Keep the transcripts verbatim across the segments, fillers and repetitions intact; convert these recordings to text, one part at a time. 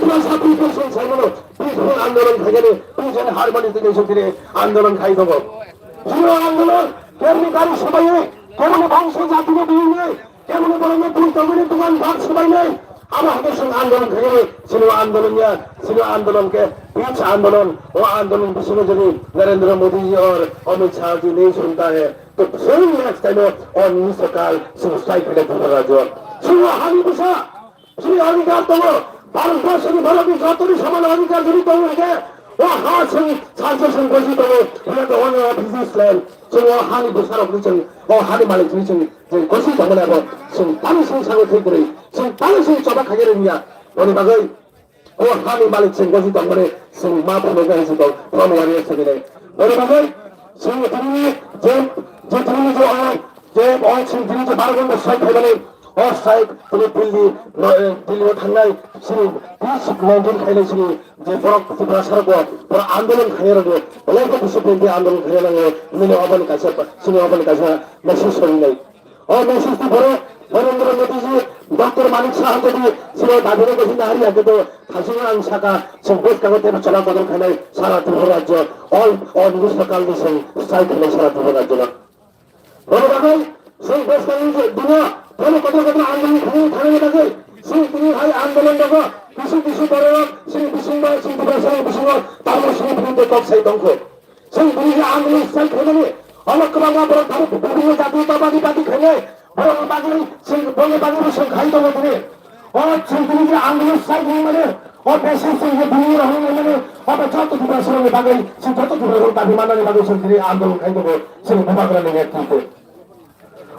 Peaceful andolon khaigani, peaceful harmony tini sotini andolon khai tongo. Juro andolon, kebni gari sobai, kebni bangso jati no biyui, kebni borok no twi tongmani dogan bak sobai nai. Abo hake song andolon khaigani, sino andolon ya, sino andolon ke, peace andolon, o andolon bisingo jodi Narendra Modi ji or Amit Shah ji nahi sunta hai, to same next time o news kal sino strike khaile Tripura rajyo. Sino hani bisa, Sri Haringar tongo, Bharat Borso ni borok ni jotoni soman adhikar jodi tongo hwnkhe, o ha chwng sansa chwng gosi tongo, we are the owner of this land. Chwng o hani bwsarok ni chwng, o hani malik ni chwng, chwng gosi tongmani abo chwng tani chwng sago thwi kwrwi, chwng tani chwng choba khaina rwngya. Boni bagwi o hani malik chwng gosi tongmani chwng ma phunuknai chwng tong, from warrior chwng hinwi. Boni bagwi chwng tini je, je tini je o Je o chwng tini je baro ghonta strike khaimani, o strike tini Delhi, no, eh, Delhi o thangnai chini peace maintain khainai chini je borok Tiprasa rok bo, borok andolon khainai rok bo, belai khe discipline khe andolon khaina nango, nini oboni kaisa, chini oboni kaisa message solinai. O message ni borok Narendra Modi ji, Doctor Manik Saha jadi chini dabi rok gosina hari ya kedo thasing ang saka chwng bwskango tebo chola kodol khainai sara Tripura rajyo all, all news local ni chwng strike khainai sara Tripura rajyo no. Bono bagwi chwng bwskangni je dino bono kotor kotor andolon khwnwi thangna bagwi chwng tini hai andolon rogo kisu kisu borok chini bisingo chini Tiprasa ni bisingo tabuk chini bisingo kok sai tongkho. Chwng tini je andolon sai khaimani omo kwbangma borok tabuk bibhinno jati babadi badi khainai borokni bagwi chwng boni bagwi bo chwng khai tongo tini. O chwng tini je andolon strike ni mane, o message chwng je dini rok ni mane, o ba joto Tiprasa rok ni bagwi, chwng joto Tiprasa rok dabi manna ni bagwi chwng tini andolon khai tongo, chwng bubagra ni netrite.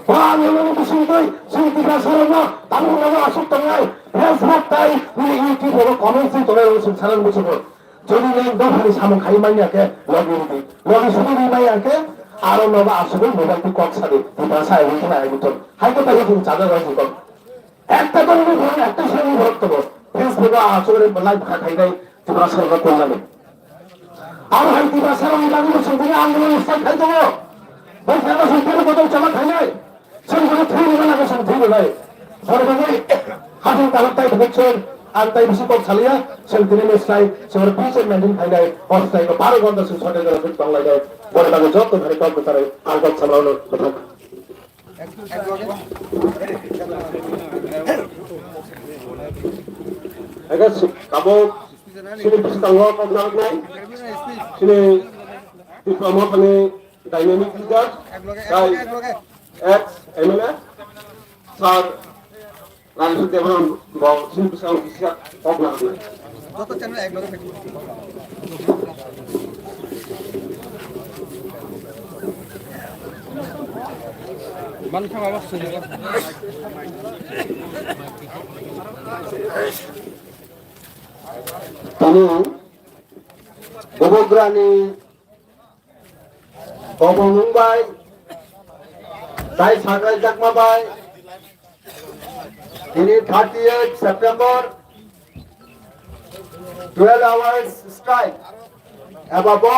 O andolon ni bisingtwi chwng Tiprasa rok no tabuk nogo aswk tongnai, Facebook tai nini YouTube rogo comment chwng tongnai rok chwng sana muchungo. Jodi nang dophani samung khai manya khe logi ridi, logi sudi ri manya khe aro nogo aswk mobile twi kok sadi, Tiprasa ai wngkha ai wngkha. Hai khe pai chwng chajak rok chwng kok. Ekta dol ni borok, ekta sani borok tongo. Facebook o achukre live kha khainai Tiprasa rok konnani. Abo hai Tiprasa rok ni bagwi bo chwng tini andolon start khai tongo. Bo phano chwng tini kotor chama khainai. Chwng bono thwi rwna nangkhe chwng thwi rwnai. Borok bagwi hapung talok tai phunuk chwng ang tai bisi kok saliya. Chwng tini ni slai chwng peace and maintain khainai. O slai ko baro ghonta chwng sote jora thwi tong lainai. Borok bagwi joto hari kok kwcharo ang kok samlano bwthang. Ega si-, tabuk chini bwskango kok narwknai, chini Tipra Mothani dynamic leader, tai ex M L A, sir Rajesh Debbarma bo chini bwskango kisa kok narwknai. Tini bubagrani Kobongmung bai, tai sakrai jakma bai, tini thirty eight September, twelve hours strike, eba bo,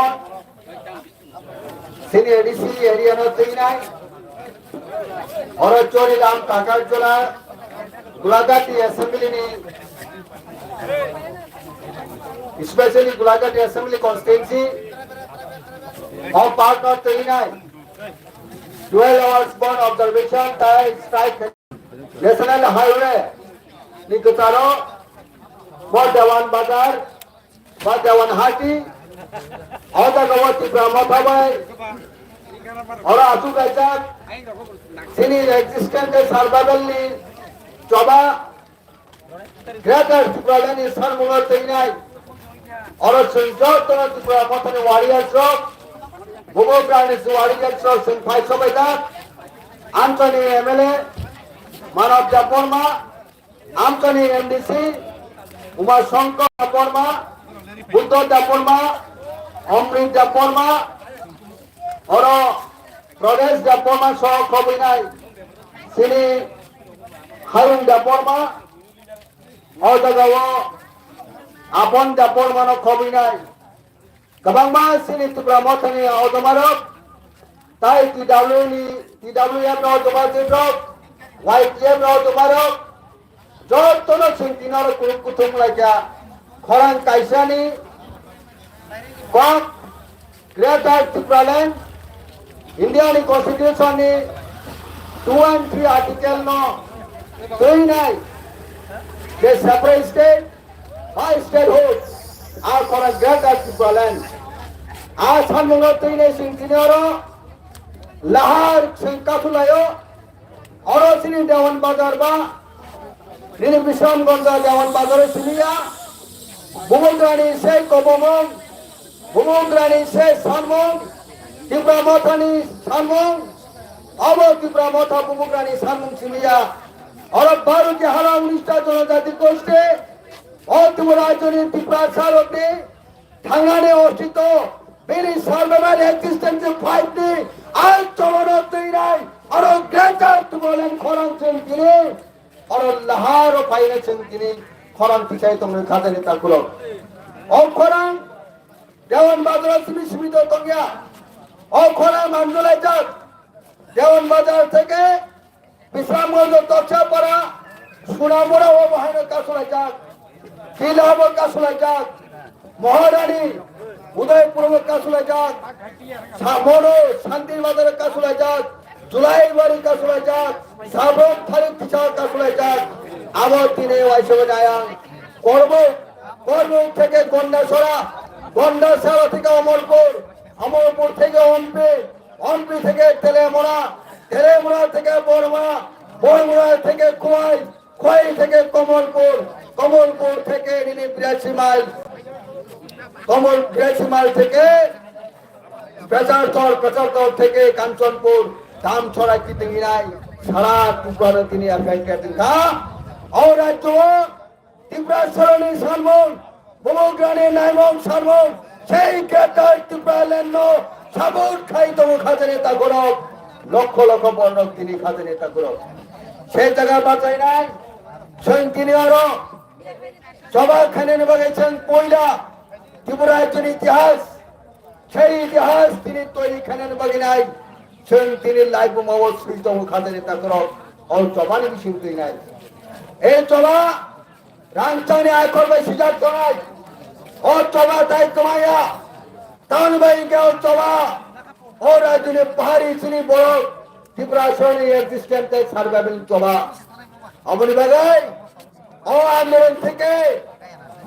sini A D C area no twi nai, oro Chorilam Kakarjala, Gulagati Assembly ni, especially Gulagati Assembly Constituency, o park no twi nai, twelve hours ban observation tai strike National Highway ni kwcharo bo Dewan Bazar, ba Dewan Hati, o jaga o Tipra Motha bai, oro asuk kaijak, chini existence survival ni choba, Greater Tipraland ni sarmungo teinai, oro chwng jotono Tipra Mothani warriors rok, bubagrani warriors rok chwng phai sobaijak, Amchani M L A, Manav Debbarma, Amchani M D C, Uma Shankar Debbarma, Buddha Debbarma, Amrit Debbarma, oro Pradesh Debbarma soho khobwinai chini Harun Debbarma, o jagao Apon Debbarmano khobwinai. Kwbangma chini Tipra Mothani ojomarok, tai T W ni, T W F ni ojoma jibrok, Y T F ni ojomarok, jotono chwng tini oro kuluk kuthum laikha. Khorang kaisani kok Greater Tipraland India ni Constitution ni two and three article no twinai je separate state ba statehood a khorang Greater Tipraland a sanmungo twinai sing tini oro lahar sing kathulayo. Oro chini Dewan Bazar ba, nini Bisramganj Dewan Bazar o simi ya, Bubagrani se kobomung, Bubagrani se sanmung, Tipra Mothani sanmung, abo Tipra Motha Bubagrani sanmung simi ya. Oro Bharatiya Hara unista Jonojati Gosti, o Tripura rajyoni Tiprasa rokni Thangnani ostito, bini survival existence fight ni ang chobano twi nai, oro greater Tipraland khorang chwng tini, oro laharo phaina chwng tini khorang tisai tongwi khajani takhulok. O khorang Dewan Bazar simi simi to tongya. O khorang manjulaijak. Dewan Bazar theke Bisramganj, Toksapara, Sunamura o bahaino kasulaijak, Kila bo kasulaijak, Maharani, Udaipur bo kasulaijak, Samono, Shanti Bazar kasulaijak, Julaibari kasulaijak, Sabon Thari Tisa kasulaijak, abo tini waisabo ayang, Korbo, Korbo theke Gondasora, Gondasora theke Omorpur, Omorpur theke Ompi, Ompi theke Telemora, Telemora theke Borma, Borma theke Khowai, Khowai theke Kamalpur, Kamalpur theke nini birashi mile, Kamal birashi mile theke Pechartor, Pechartor theke Kanchanpur, Damchora kiting hinai, sara Tripura no tini affected wngkha. O rajyo o Tiprasarani sanmung, Bubagrani naimung sanmung, sei Greater Tipraland no support khai tongo khajani takhurok, lokho lokho borok tini khajani takhurok. Sei jaga bachainai, chwng tini oro choba khainani bagwi chwng poila Tripura rajyoni itihas, Sei itihas tini toiri khainani bagwi nai, chwng tini laibuma o swi tongo khajani takhurok, o chobani bising twi nai. E choba rangchakni aikhor bai swijak tongnai, o choba tai kwmaya, tamoni bai hwnkhe o choba, o rajyoni pahari chini borok, Tiprasarani existence tei survival choba. Aboni bagwi o andolon theke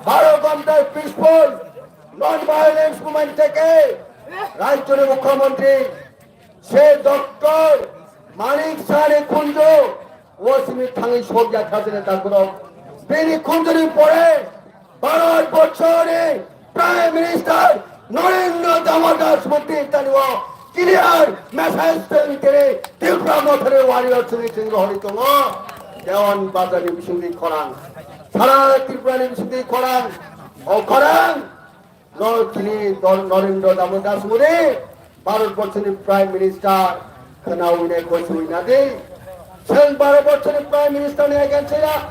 baro ghonta peaceful non violence movement theke rajyoni mukhyamantri se Doctor Manik Sahni khunju o simi thangwi sokya khajani takhurok. Bini khunjuni pore Bharat borchoni Prime Minister Narendra Damodar Das Modi tani o clear message twi tini Tipra Mothani warrior chini chini rohori tongo. Dewan Bazarni bisingtwi khorang, sara Tripurani bisingtwi khorang, o khorang no tini Dor-, Narendra Damodar Das Modi Bharat borchoni Prime Minister khwnawi nai gosi wi nadi. Chwng Bharat borchoni Prime Minister ni against ya.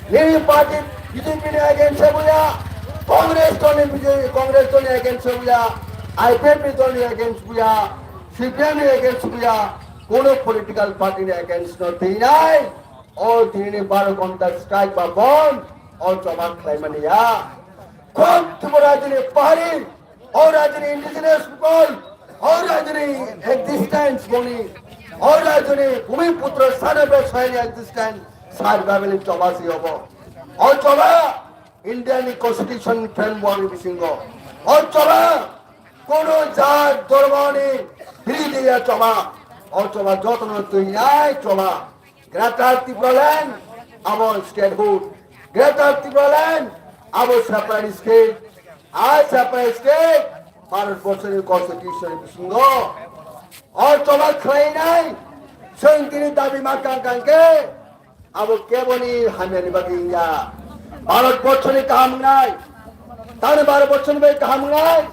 Nini party B J P ni against buya. Congress dol ni B J P, Congress dol ni against buya. I P F T dol ni against buya. C P M ni against buya. Kono political party ni against no teinai. O tini Bharat ghonta strike ba bomb. O choba khlaimani ya. Khub Tripura rajyoni pahari, o rajyoni indigenous people, o rajyoni existence boni, o rajyoni bhumiputro sana bai soyani existence survival ni choba si obo. O choba India ni constitution framework ni bisingo. O choba kono jat dhormo ni biri diya choba. O choba jotono twi nai choba. Greater Tipraland abo statehood. Greater Tipraland abo separate state. A separate state Bharat borchoni constitution bisingo. O choba khlainai chwng tini dabi ma kang kang khe abo keboni hamyani bagwi wngya. Bharat borchoni kaham wngnai. Tani Bharat borchoni bai kaham wngnai.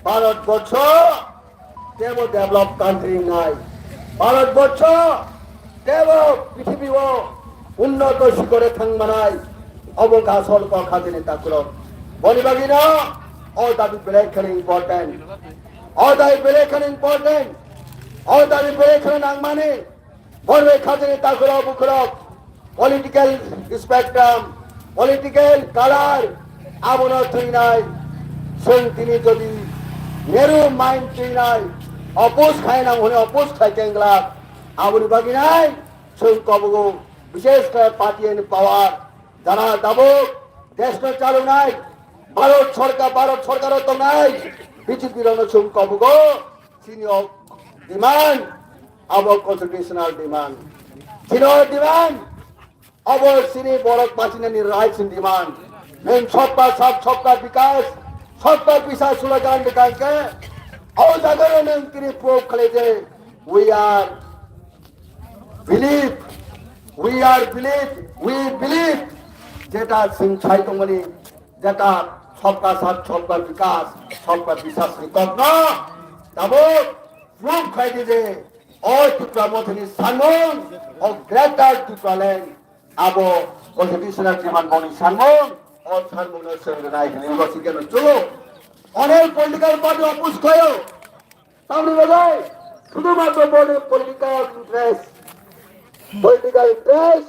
Bharat borcho tebo develop country wngnai. Bharat borcho tebo prithibi o unnoto sikore thang manai. Obo kha asol kokha tini takhurok. Boni bagwino o dabi belai kheno important. O dabi belai kheno important. O dabi belai kheno nangmani. Borbai khajani takhurok bukhurok, political spectrum, political color, Abono twinai, chwng tini jodi Nehru mind twinai, oppose khainang hwnwi oppose khai kengla, aboni bagwi nai chwng kobogo, bishesh khe party and power, jara tabuk deshno chalunai, Bharat sorkar, Bharat sorkaro tongnai B J P rokno chwng kobogo, chini o demand, abo constitutional demand, chini o demand, abo chini borok bachinani rights ni demand. Nwng sabka sath, sabka vikas, sabka biswas slogan dikangkhe, o jagao nwng tini prove khlai je, we are believe, we are believe, we believe, jeta chwng sai tongmani, jeta sabka sath, sabka vikas, sabka biswas ni kokno tabuk prove khai di je, o Tipra Mothani sanmung, o Greater Tipraland, abo constitutional demand boni sanmung, o sanmung no chwng rwnai hwnwi bo sikhe no chwlo. Onek political party oppose khlaio. Tamni bagwi, শুধুমাত্র boni political interest, political interest,